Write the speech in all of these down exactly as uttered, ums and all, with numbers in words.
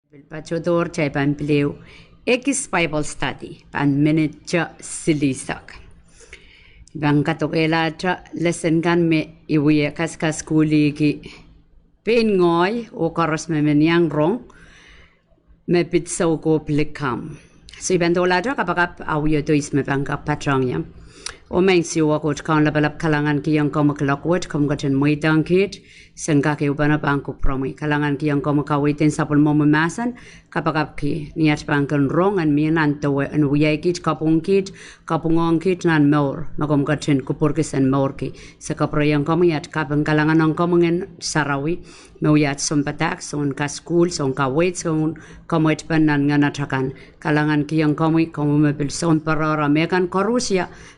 Pil patohdohr, kitail pahn pil ehu ekis Bible study, pahn minit silihsek. I pahn kadokehlahte lesen kan me I wie kaskasukuhlihki pein ngehi oh koaros me men iang rong, me pid soukohp likamw. So I pahn dohlahte kapakap, a wie dois me pahn kak patohng ie. Oh Maing Siohwa Koht Kaun lapalap, kalahngankihong komwi kuloak wet, komw ketin mweidohng kiht, sen kak ehupene pahn kupwuromwi. Kalahngankihong komwi kaweid en sapwellimomwi mahsen, kapakapki ni at pahn kin rong en mie nan dewe en wiahikiht, kapwung kiht, kapwungohng kiht nan mour me komw ketin kupwurki sen mourki. Se kapwurehiong komwi at kaping, kalahngan ong komwi Ngehn Sarawi, me wia at sounpadahk, soun kasukuhl, soun kaweid, soun kamwetpen nan ngehn atail kan. Kalahngankihong komwi, komwi me pil sounparaura mehkan koaros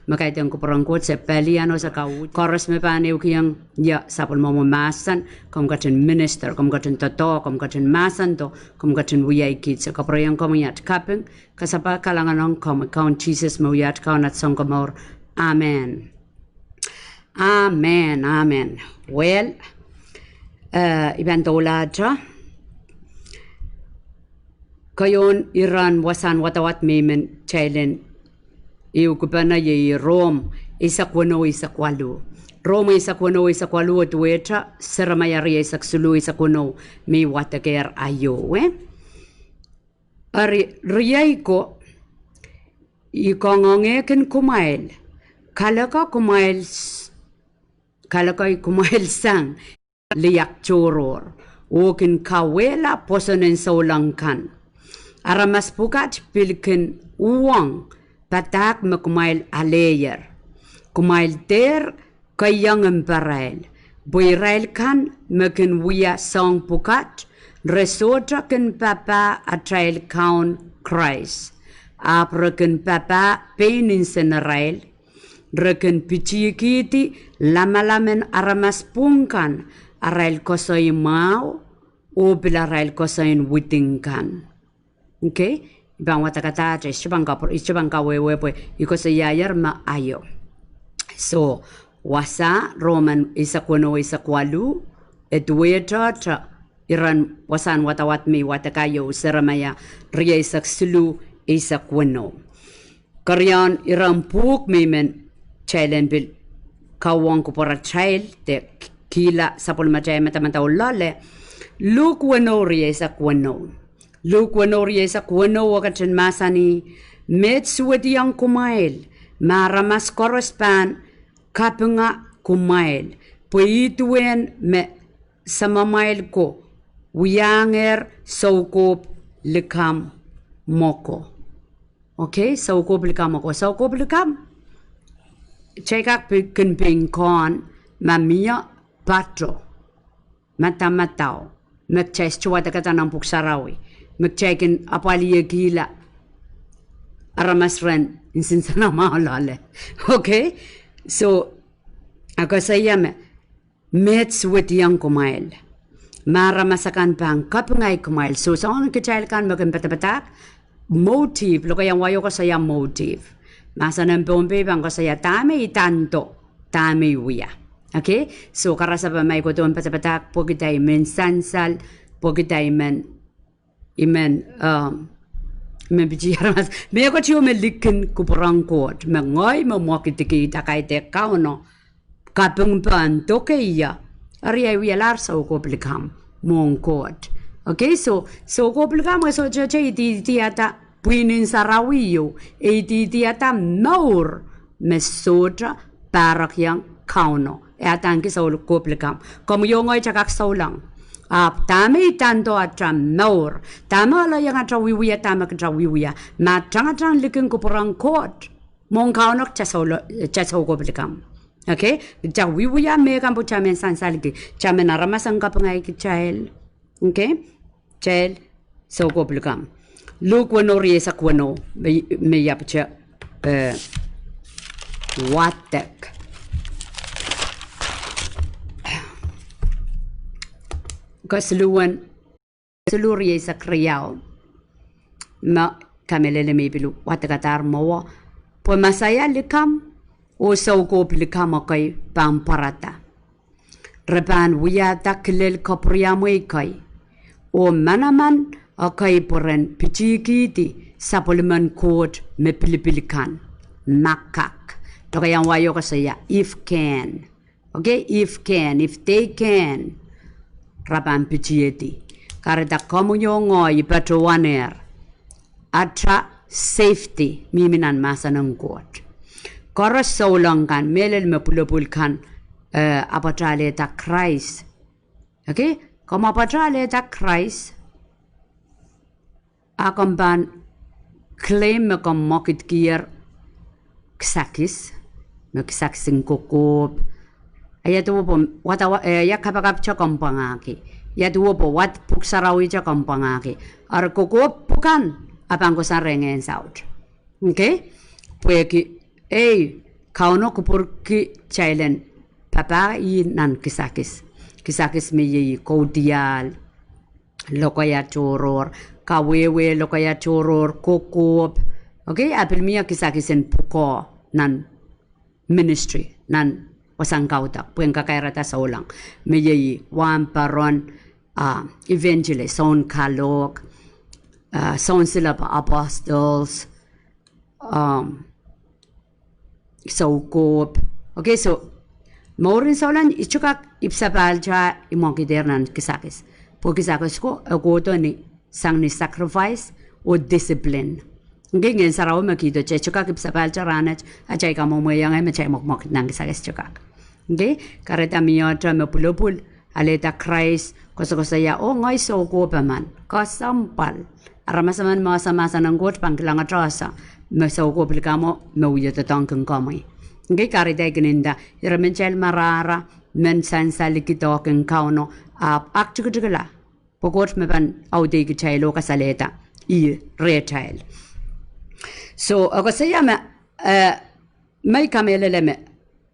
me kaidehn kupwuren Koht, se pelian oh se kauhdi. Koaros me pahn ehukihong ie sapwellimomwi mahsen, komw ketin minister, komw ketin doadoahk, komw ketin mahsendo, komw ketin wiahikiht. Se kapwurehiong komwi at kaping, kasapahl, kalahngan ong komwi, Kaun Sises me wia at Kaun, at Sounkomour. Amen. Amen, amen. Well, eh, I pahn dohlahte keieun iren wasahn wadawad me I men kitail en ehukipene iei Rom eisek weneu, eisek waluh. Rom eisek weneu, eisek waluh, e duwehte Seremaia rieisek siluh, eisek weneu, me I wadekehr aio, eh? Eri, riei ko, I kangoangehkin kumwail, kaleke kumwail s-, kalekei kumwail sang liak tohrohr, oh kin kauwehla pwoson en souleng kan. Aramas pwukat pil kin uhwong padahk me kumwail aleier. Kumwail dehr keiong mparail, pwe irail kan me kin wia soahng pwukat, re sohte kin papah atail Kaun Krais, ahpw re kin papah pein nsenarail, re kin pitihkihdi lamalam en aramas pwung kan, arail koasoi mwahu, oh pil arail koasoi en widing kan. Okay? I pahn wadekadahte, I sohte pahn kawehwe pwe I koasoiaier me aio. So, wasa Rom eisek weneu, eisek waluh, e duwehte iren wasahn wadawad me I wadek aio, Seremaia rieisek siluh, eisek weneu. Keriaun iren pwuhk me I men kitail en pil kauwong kupwuratail de k-, kihla sapwellimatail madamadau loale, Luk weneu rieisek weneu. Luk weneu rieisek weneu e ketin mahsanih, met suwediong kumwail, ma aramas koaros pahn kapinga kumwail, pwe ih duwen me samamwail ko wiahngehr soukohp likamw ko. Okay, soukohp likamw ko. Soukohp likamw, kitail kak pi-, kin pein kohn ma mie pato, madamadau, me kitail sohte wadekada nan Pwuhk Sarawi, me kitail kin apwaliekihla aramas ren nsenamwahu loale. Okay? So, e koasoia me, met suwediong kumwail, ma aramas akan pahn kapinga kumwail. So, soangen kitail kan me kin padapadahk, motive, lokaiahn wai o koasoia motive. Mahsen en Pohnpei pahn koasoia dahme I dando, dahme I wia. Okay? So, karasepe ma I kohdohn padapadahk, pwehki I men sansal, pwehki I men, I men, um, I men pitih aramas. Mehkot ieu me likin kupwuren Koht, me ngehi me mwekidki, I kaidehk Kauno, kaping pahn doke ie, eri ahi wialahr soukohp likamw mwohn Koht. Okay, so, soukohp likamw e sohte ihdihdihada pwihn en sarawi ieu, e ihdihdihada mour me sohte pahrekiong Kauno. E adaneki soukohp likamw. Komwi oh ngehi kitail kak souleng. Ahpw dahme I dando atail mour, dahme ale iang atail wiewia, dahme kitail wiewia, ma tangatang likin kupwuren Koht mwohn Kauno, kitail souleng, kitail soukohp likamw. Okay? Kitail wiewia mehkan pwe kitail men sansalki, kitail men aramas en kapinga kitail. Okay? Kitail soukohp likamw. Luk weneu rieisek weneu, me, me I ahpwete, eh, wadek. Kesiluhn siluh rieisek riau. Ma kamehlele me I pil wadekadahr mwowe, pwe Mesaia likamw oh soukohp likamw ekei pahn pwarada. Re pahn wiahda kilel kapwuriamwei kei, oh manaman ekei pwe ren pitihkihdi sapwellimen Koht me pilipil kan, makak. Lokaiahn wai o koasoia if can. Okay, if can, if they can, re pahn pitihedi. Kahrehda komwi oh ngehi, I patohwanehr, ata safety mihmi nan mahsen en Koht. Koaros souleng kan, mehlel me pwulopwul kan, eh, apwatahlehda Krais. Okay, komw apwatahlehda Krais, a komw pahn claim me komw mwekidkier kisakis, me kisakis en kokohp. Ia duwe pwe wadawa-, eh, ia kapakapte komw pwangahki. Ia duwe pwe wad Pwuhk Sarawi te komw pwangahki. Eri kokohp pwukan, a pahn kohsang rehn ngehn saut. Okay? Pwehki, ei, Kauno kupwurki kitail en papah ih nan kisakis. Kisakis me iei kaudiahl, lokaia tohrohr, kawehwe lokaia tohrohr, kokohp. Okay, a pil mie kisakis en pwukoa nan ministry, nan wasahn kaudok, pwehn kakairada souleng. Me iei wahnpoaron, ah, evangelist, soun kalohk, ah, soun silepe apostles, um, soukohp. Okay, so, mouren souleng, I sohte kak ipwsapahlda I mwekid nan kisakis. Pwe kisakis ko, e kohdo ni sang ni sacrifice oh discipline. Okay, Ngehn Sarawi me kihdo, kitail sohte kak ipwsapahlda rahnwet, a kitail kamwomwehiong me kitail mwekmwekid nan kisakis, sohte kak. Okay, kahrehda mie ata me pwulopwul, alehda Krais, koasokoasoia, oh ngehi soukohp emen, kesempwal. Aramas emen me ese mahsen en Koht pahn kilangete ese, me soukohp likamwo, me wie doadoahngkin komwi. Okay, kahrehda I kin nda, ire men kitail marahra, men sansalki doadoahk en Kauno, ahpw aktikitikla. Pwe Koht me pahn audehi kitail oh kasalehda ih rehtail. So, e koasoia me, eh, me I kamehlele me,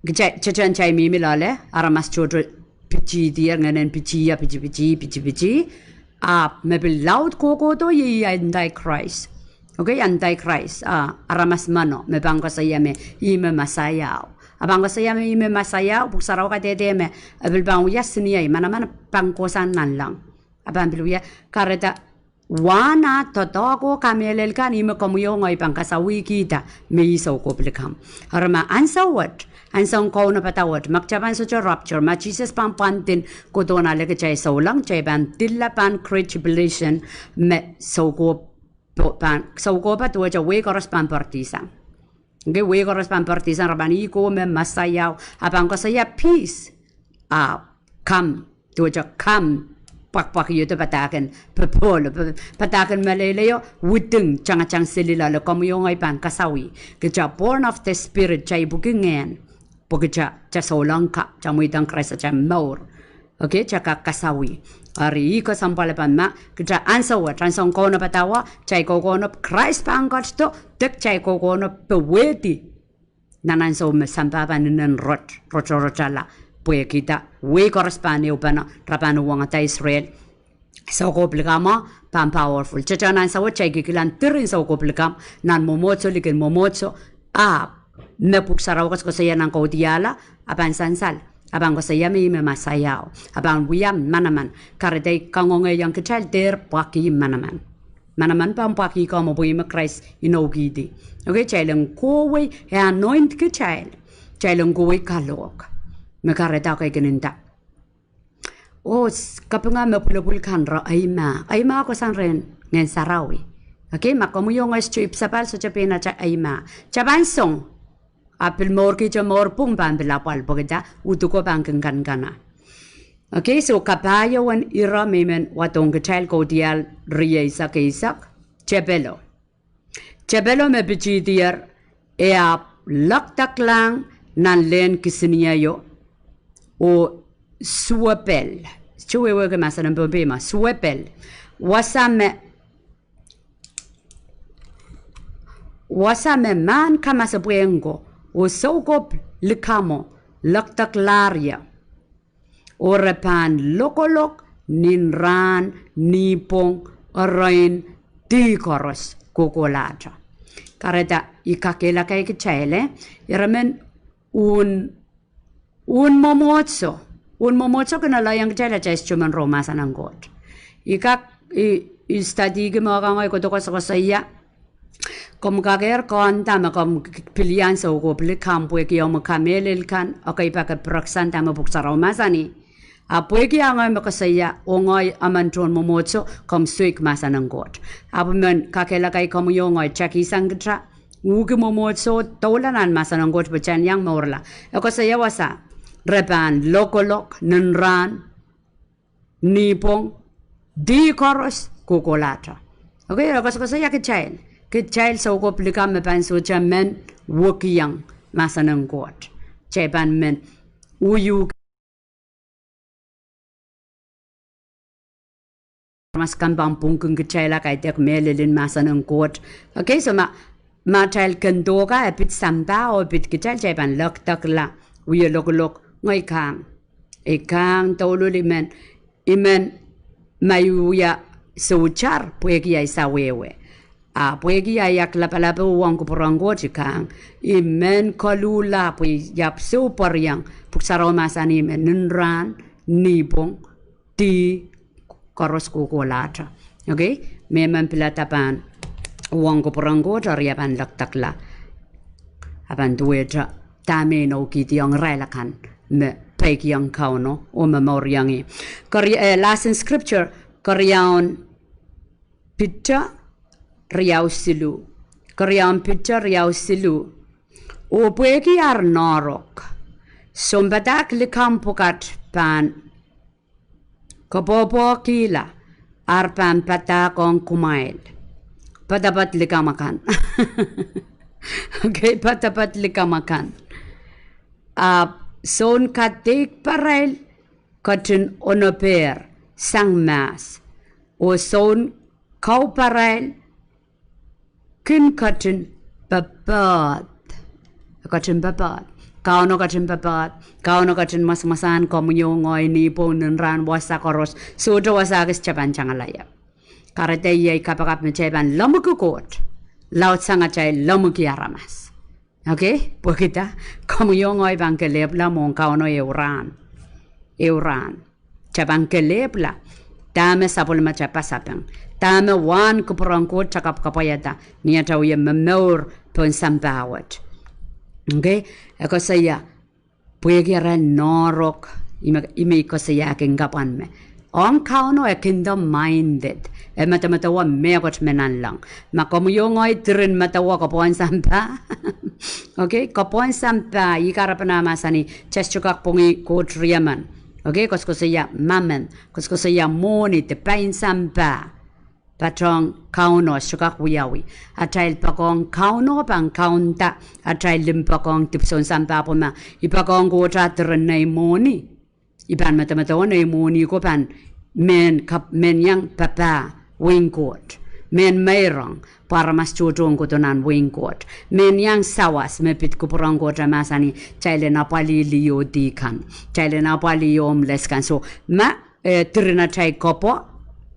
kitail, tehtehn kitail mihmi loale, aramas tohto pitihdier, ngehnen pitih, pitih, pitih, pitih, pitih. Ahpw me pil laud kohkohdo iei antichrist. Okay, antichrist, ah, aramas meno, me pahn koasoia me ih me Mesaiao. A pahn koasoia me ih me Mesaiao, Pwuhk Sarawi kadehde me, e pil pahn wia seniei, manaman pahn kohsang nanleng. A pahn pil wia, kahrehda wahn ah doadoahk oh kamehlel kan ih me komwi oh ngehi pahn kasawihkihda me ih soukohp likamw. Eri ma ansou wet, ansoun kaunopada wet, ma kitail pahn sohte rapture, ma Sises pahn pwandin kohdohn ale kitail souleng, kitail pahn dilla pahn Great Tribulation, me soukohp, pahn, soukohp duwehte wehi koaros pahn poaridi sang. Okay, wehi koaros pahn poaridi sang, re pahn ih kowe me Mesaiao, a pahn koasoia peace. Ahpw kam, duwehte kam, pwakpwakihdo padahk en popohl, pa-, padahk en meleilei o, widing tangatang seli loale, komwi oh ngehi pahn kasawih. Kitail born of the Spirit, kitail ipwiki ngehn. Pwe kitail, kitail souleng ka, kitail mweidehng Krais atail mour. Okay, kitail kak kasawih. Eri ih kesempwal pahn ma, kitail ansou wet, ansoun kaunopada wet, kitail kohkohno, Krais pahn ketido, de kitail kohkohno powehdi. Nan ansou me sampah pahn inenen rot, rotorotala, pwehkihda wehi koaros pahn ehupene, re pahn uhwongada Israel. Soukohp likamw pahn powerful. Tehtehn ansou wet kitail kihkihla diren soukohp likamw, nan mwomwohdiso, likin mwomwohdiso, ahpw me Pwuhk Sarawi koasokoasoia nan Kaudiahl, a pahn sansal. A pahn koasoia me ih me Mesaiao. A pahn wia manaman. Kahrehda I kangoangehiong kitail dehr pwakih manaman. Manaman pahn pwakih komwi pwe ih me Krais inoukihdi. Okay, kitail en kohwei, e anoint kitail. Kitail en kohwei kalohk. Me kahrehda kitail kin nda, oh, s-, kapinga me pwulopwul kan re eimah. Eimah kohsang rehn Ngehn Sarawi. Okay, ma komwi oh ngehi sohte ipwsapahl, sohte pein atail eimah. Kitail pahn song. A pil mourkihte mour pwung pahn pil apwal pwehki dah, uduko pahn kin kankanahng. Okay, so kapahieu en ire me I men wadohng kitail Kaudiahl rieisek eisek, tepelo. Tepelo me pitihdier, e ahpw lekdeklahng nan lehn kisiniei o, oh suwepel. Sohte wehwehki mahsen en Pohnpei ma, suwepel. Wasa me Wasa me mahn kamasepwehng ko, oh soukohp likamw, lekdeklahr ie. Oh re pahn lokolok, nin rahn, nipwong, erein, dih koaros, kohkohlahte. Kahrehda I kakehlaka kitail, eh, ire men un un mwomwohdiso. Un mwomwohdiso kin alehiong kitail atail instrument rong mahsen en Koht. I kak, I, I studyki me kang ei kodokoasokoasoia. Komw kakehr konda me komw pilian soukohp likamw pwehki omw kamehlel kan, ekei pak e pireksang dahme Pwuhk Sarawi mahsanih. Ahpw pwehki ahngehr me koasoia, oh ngehi emen tohn mwomwohdiso, komw soik mahsen en Koht. Ahpw men kakehlaka komwi oh ngehi takihsang kita, uhki mwomwohdiso, doula nan mahsen en Koht pwe kitail iang mourla. E koasoia wasa, re pahn lokolok, nin rahn, nipwong, dih koaros kohkohlahte. Okay, e koasokoasoia kitail. Kitail soukohp likamw me pahn sohte men wekiong mahsen en Koht. Kitail pahn men uhki aramas kan pahn pwungkin kitail a kaidehk mehlel en mahsen en Koht. Okay, so ma, ma atail kin dohka e pid sampah oh pid kitail, kitail pahn lekdekla, wie lokolok, ngehi kang. I kang douluhl, I men, I men ma I wia soutar pwehki ahi sawehwe. A pwehki ahi aklapalapo ong kupwuren Koht I kang. I men koluhla pwe I ahpw sohpeiong. Pwuhk Sarawi mahsanih me nin rahn, nipwong, dih koaros kohkohlahte. Okay? Mehmen pilada pahn ong kupwuren Koht, eri e pahn lekdekla, e pahn duwehte dahme inoukihdiong irail akan me peikiong Kauno oh me momouriong ih. Keri, eh, lesson scripture, keriaun Piter riau siluh. Keriaun Piter riau siluh. Oh pwehki ar noahrok, sounpadahk likamw pwukat pahn koapwoapwoakihla, ar pahn padahk ong kumwail. Poadoapoad likamw akan. Okay, poadoapoad likamw akan. Ahpw sounkadehkparail ketin onopehr sang mahs, oh sounkauhparail kin ketin pepehm. Ketin pepehm. Kauno ketin pepehm. Kauno ketin mwasmwasahn komwi oh ngehi, nipwong, nin rahn, wasa koaros. Sohte wasa kis kitail pahn tangala ie. Kahrehda iei kapakap me kitail pahn lemmwiki Koht laudsang atail lemmwiki aramas. Okay, pwehki dah? Komwi oh ngehi pahn kelehpwla mwohn Kauno ehu rahn. Ehu rahn. Kitail pahn kelehpwla dahme sapwellimatail pasapeng, dahme wahn kupwuren Koht kapwaiada ni atail wie momour pohn sampah wet. Okay, e koasoia, pwehki arail noahrok, ih me, ih me I koasoiahki kapwan me ong Kauno e kingdom minded. E medemedewe mehkot me nanleng. Ma komwi oh ngehi diren medewe koapwohn sampah. Okay, koapwohn sampah, ih kahrepen ah mahsanih, kitail sohte kak pwongih Koht riemen. Okay, koasokoasoia mammon, koasokoasoia mwohni, de pain sampah. Patohng Kauno sohte kak wiawi. Atail poakohng Kauno pahn kaunda atail limpoakohng dipwisoun sampah pwe ma I poakohng Koht ah diren nei mwohni, I pahn medemedewe nei mwohni ko pahn mehn kap, mehn iang papah wehin Koht. Mehn meirong pwe aramas tohtohn kohdo nan wehin Koht. Mehn iang sawas me pid kupwuren Koht e mahsanih, kitail en apwalih liho dih kan. Kitail en apwalih homeless kan. So, ma, eh, diren atail koapwo,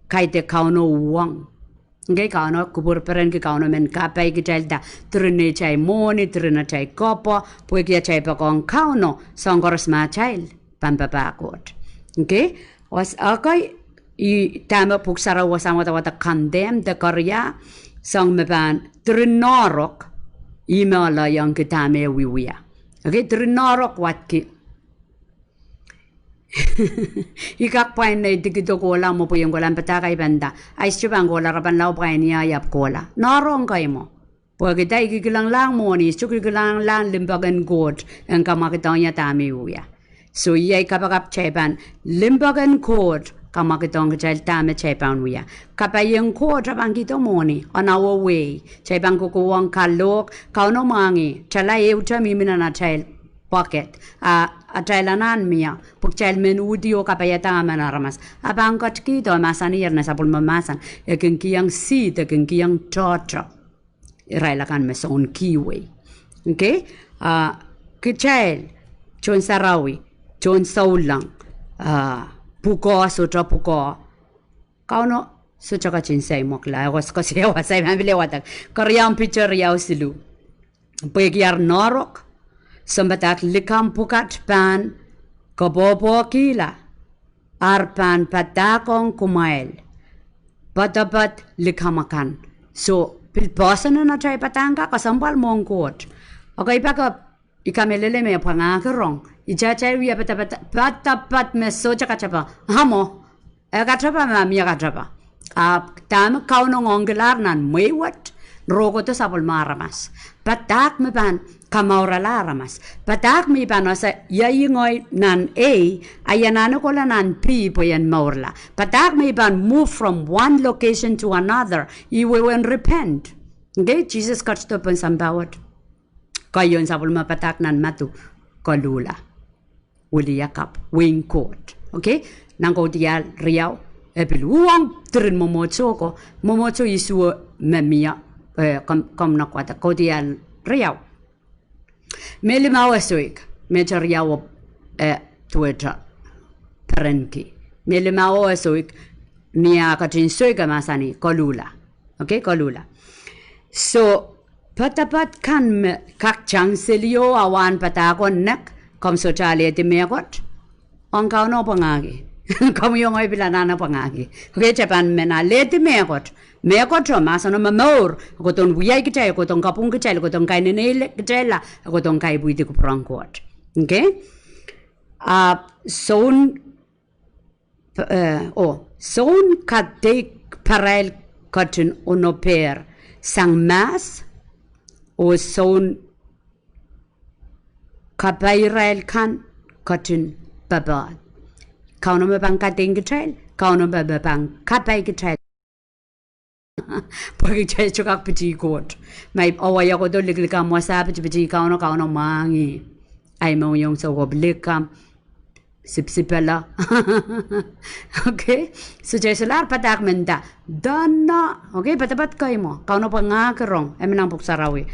kaidehk Kauno uhwong. Okay, Kauno, kupwur perenki Kauno men kapai kitailda diren neitail mwohni, diren atail koapwo, pwehki atail poakohng Kauno, soahng koaros me atail pahn papah Koht. Okay, wasa, okay, ih dahme Pwuhk Sarawi wasahn wadawad condemn de keria, soahng me pahn diren noahrok, ih me loalokihong kitail me wiewia. Okay, diren noahrok wadki I kak pwain nei dikedo kohla, mwo pweiong kohla, en padahk ahi pahn nda, ahi sohte pahn kohla, re pahn lao pwain ie, I ahpw kohla. Noahrok kei mwo. Pwehki dah? I kilkilanglahng mwohni, I sohte kilkilanglahng limpoak en Koht en kamwakidohng ie dahme I wia. So iei kapakap, kitail pahn limpoak en Koht kamwakidohng kitail dahme kitail pahn wia. Kapai en Koht e pahn kihdo mwohni on our way. Kitail pahn kohkohwong kalohk, Kauno mwahngih, tala ehute mihmi nan atail pocket, a atail anahn mie, pwe kitail men uhdi oh kapaiada emen aramas. A pahn ketikihdo, mahsanier nan sapwellime mahsen, e kin kihong seed, e kin kihong tohto irail akan me soun kihwei. Okay? A kitail, tohn sarawi, tohn souleng, a pwukoa, sohte pwukoa, Kauno sohte ketin saimwakla, e koasoakoasoia wasa I pahn pil wadek. Keriaun Piter riau siluh. Pwehki ar noahrok, sounpadahk likamw pwukat pahn koapwoapwoakihla, ar pahn padahkohng kumwail. Poadoapoad likamw akan. So, pil poahsoan en atail padahk ka kesempwal mwohn Koht. Okay, pak up. I kamehlele me pwangahki rong. Ih atail wia poadoapoad, poadoapoad me sohte katepe. Amo. E katepe ma mie katepe. Ahpw dahme Kauno ngoangkilahr nan mwehi wet, rohkohdo sapwellime aramas. Padahk me pahn kamourala aramas. Padahk me I pahn ese ia ih ngehi nan A, a I anahne kohla nan B pwe I en mourla. Padahk me I pahn move from one location to another. I wehwehn repent. Okay, Sises ketido pohn sampah wet. Keieun sapwellime padahk nan Madiu koluhla. Wiliakapw, wehin Koht. Okay? Nan Kaudiahl riau, e pil uhwong diren mwomwohdiso ko, mwomwohdiso isuh me mie, eh, komw, komw nda kohda, Kaudiahl riau. Me limau e soik, mehte riau, eh, duwehte perenki. Me limau e soik, ni ah ketin soik e mahsanih, koluhla. Okay, koluhla. So, poadoapoad kan me kak tang seli oh awahn padahk o nek, komw sohte alehdi mehkot, ong Kauno pwangahki. Komwi oh ngehi pil anahne pwangahki. Okay, kitail pahn men alehdi mehkot. Mehkot o mahseno momour, e kohdohn wiahki kitail, e kohdohn kapwungki kitail, e kohdohn kainenei kitailla, e kohdohn kaipwihdi kupwuren Koht. Okay? Ah, soun, eh, oh, soun kadeik pahrail ketin onopehr sang mahs, oh soun kapai irail kan ketin popohl. Kauno me pahn kadeik kitail, Kauno me, me pahn kapai kitail. Pwe kitail sohte kak pitih Koht. Ma I, oh, ia kohdo likilikamw wasa pitipitih Kauno, Kauno mwahngih. Ahi mohngiong soukohp likamw. Sipsipala. Okay? So kitail solahr padahk me nda, dene. Okay, poadoapoad kei mwo. Kauno pwangahki rong. E men nan Pwuhk Sarawi.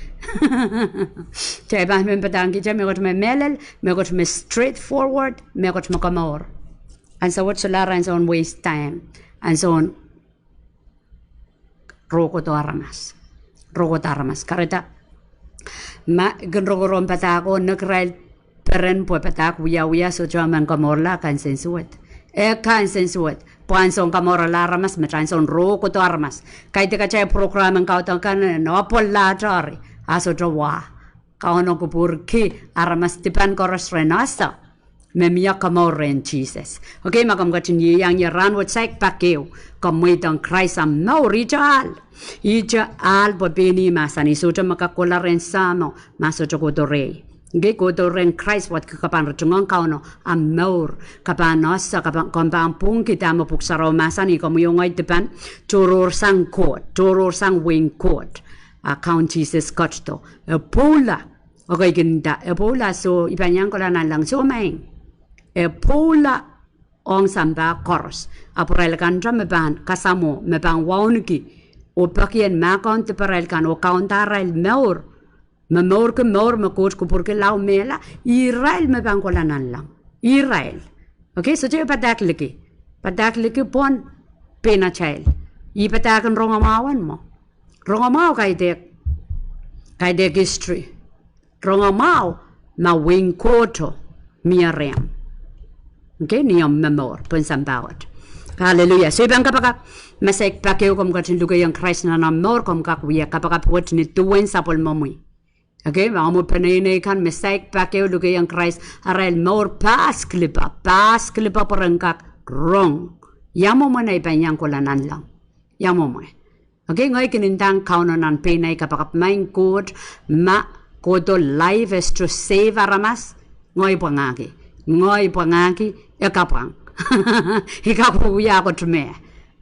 Kitail pahn men padahngki kitail mehkot me mehlel, mehkot me straightforward, mehkot me komour. Ansou wet solahr ansoun waste time. Ansoun rohkohdo aramas. Rohkohdo aramas. Kahrehda, ma I kin rongorong padahk o nek irail peren pwe padahk wiawia sohte men komourla, kansensuwed. E kansensuwed. Pwe ansoun komourala aramas, met ansoun rohkohdo aramas. Kaidehk atail program en kaudok kan en apwalahte eri, a sohte wa. Kauno kupwurki aramas dipan koaros rehn ese me mie komour rehn Sises. Okay, ma komw ketin ieiang ie rahnwet, saik pak ehu, komw mweidohng Krais omw mour, ihte ahl. Ihte ahl pwe pein ih mahsanih, sohte me kak kohla rehn Sahmo ma sohte kohdo rehi. Okay, kohdo rehn Krais, wadki ke pahn ritingohng Kauno omw mour. Ke pahn ese, ke pahn, komw pahn pwungki dahme Pwuhk Sarawi mahsanih, komwi oh ngehi dipan, tohrohrsang Koht, tohrohrsang wehin Koht. A Kaun Sises ketido. E pwoula. Okay, I kin nda, e pwoula, so I pahn iang kohla nanleng, soh, maing. E pwoula ong sampah koaros. Ahpw irail kante me pahn kasamwo, me pahn wauneki, oh peki en mahkohng diparail kan, oh kaunda arail mour, momourki mour me Koht kupwurki lao mehla, irail me pahn kohla nanleng. Irail. Okay, sohte padahk liki. Padahk liki pwon pein atail. Ih padahk en rongamwahu en mwo. Rongamwahu kaidehk, kaidehk history. Rongamwahu ma wehin Kohto mie rehmw. Okay, ni omw momour pohn sampah wet. Hallelujah. So I pahn kapakap, ma saik pak ehu komw ketin lukehiong Krais nan omw mour, komw kak wia kapakap wet ni duwen sapwellimomwi. Okay, ma omw peneinei kan me saik pak ehu lukehiong Krais, arail mour pahs kilipa, pahs kilipa pwe ren kak rong, ia mwomwen ei pahn iang kohla nanleng. Ia mwomwen. Okay, ngehi kin ndahng Kauno nan pein ei kapakap, maing Koht, ma kohdo life e sohte save aramas, ngehi pwangahki. Ngehi pwangahki, e kapwang. I kak wia kot me.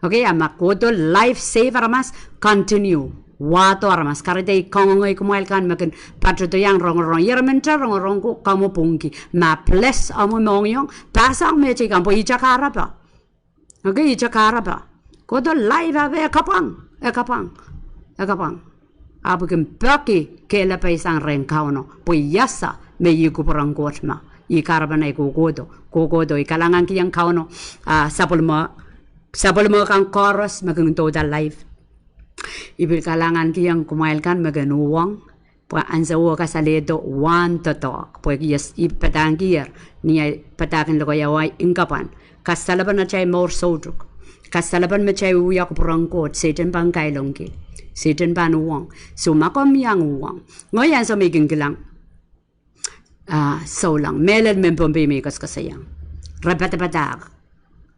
Okay, a ma kohdo life save aramas, continue. Wahdo aramas. Kahrehda I kangoangei kumwail kan me kin patohdo iang rongorong. Ieremen te rongorong ko, komw pwungki. Ma bless omw mohngiong, pahsang mehte kan pwe ihte kahrepe. Okay, ihte kahrepe. Kohdo life ape, e kapwang, e kapwang, e kapwang. Ahpw I kin peki kehlail sang rehn Kauno pwe I ese me ih kupwuren Koht me ih kahrepen ei kohkohdo, kohkohdo. I kalahngankihong Kauno, ah, sapwellime, sapwellime kan koaros me kin douda live. I pil kalahngankihong kumwail kan me kin uhwong, pwe ansou o kasalehdo wahn doadoahk, pwe I padahngkier ni ei padahk en lokaia wai, I kapwan kasalepen atail mour soutuk. Kasalepen me kitail wiewia kupwuren Koht, Sehdan pahn kailongki. Sehdan pahn uhwong. So ma komw iang uhwong, ngehi ansou me I kin kilang, ah, souleng, mehlel mehn Pohnpei me I koasokoasoiong, re padapadahk.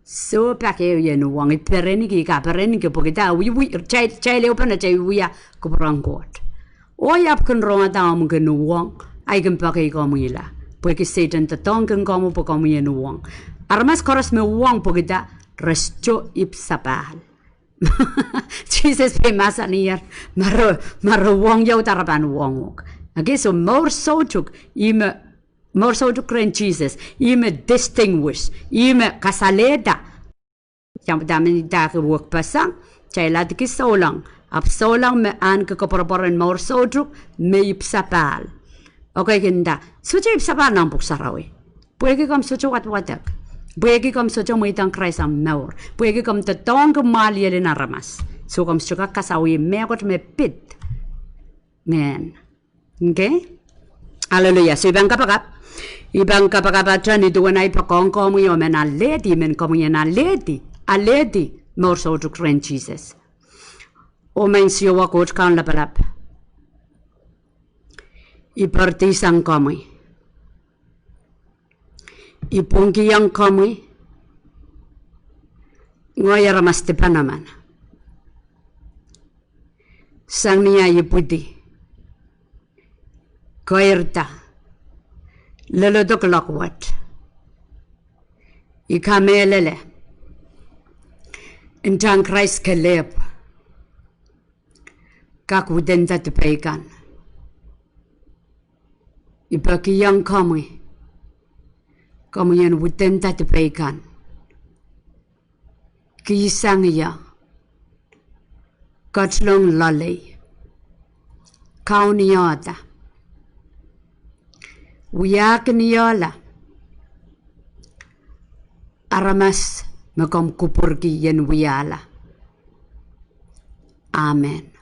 Soh, pak ehu I en uhwong, I perenki, I kaperenki pwehki dah, wiwi, kitail, kitail ehupene kitail wiewia kupwuren Koht. Oh I ahpw kin rongada omw kin uhwong, ahi kin poakei komwihla. Pwehki Sehdan doadoahngkin komwi pwe komwi en uhwong. Aramas koaros me uhwong pwehki dah, re sohte ipwsapahl. Sises pil mahsaniher, ma re, ma re uhwong ie, re pahn uhwong uhk. Okay, so mour soutuk, ih me, mour soutuk rehn Sises, ih me distinguish, ih me kasalehda. Ia, dahme I dake wekpeseng, kitail ahdiki souleng. Ahpw souleng me ahneki koapworopwor en mour soutuk, me ipwsapahl. Okay, kin dah, sohte ipwsapahl nan Pwuhk Sarawi. Pwehki komw sohte wadwadek. Pwehki komw sohte mweidohng Krais omw mour. Pwehki komw doadoahngki mwahliel en aramas. So komw sohte kak kasawih mehkot me pid. Amen. Okay? Hallelujah. So I pahn kapakap. I pahn kapakap ata ni duwen ahi poakohng komwi oh men alehdi, men komwi en alehdi, alehdi mour soutuk rehn Sises. Oh Maing Siohwa Koht Kaun Lapalap, I poaridi sang komwi. I pwungkihong komwi ngehi aramas dipan emen. Sang ni ahi ipwidi, keirda, lelodek loak wet. I kamehlele, ntahn Krais kelehpw kak widenda dipei kan. I pekihong komwi, komwi en widenda dipei kan. Kihsang ie, ketilong loalei, kaunihda, wiahkin iehla aramas me komw kupwurki ien wiahla. Amen.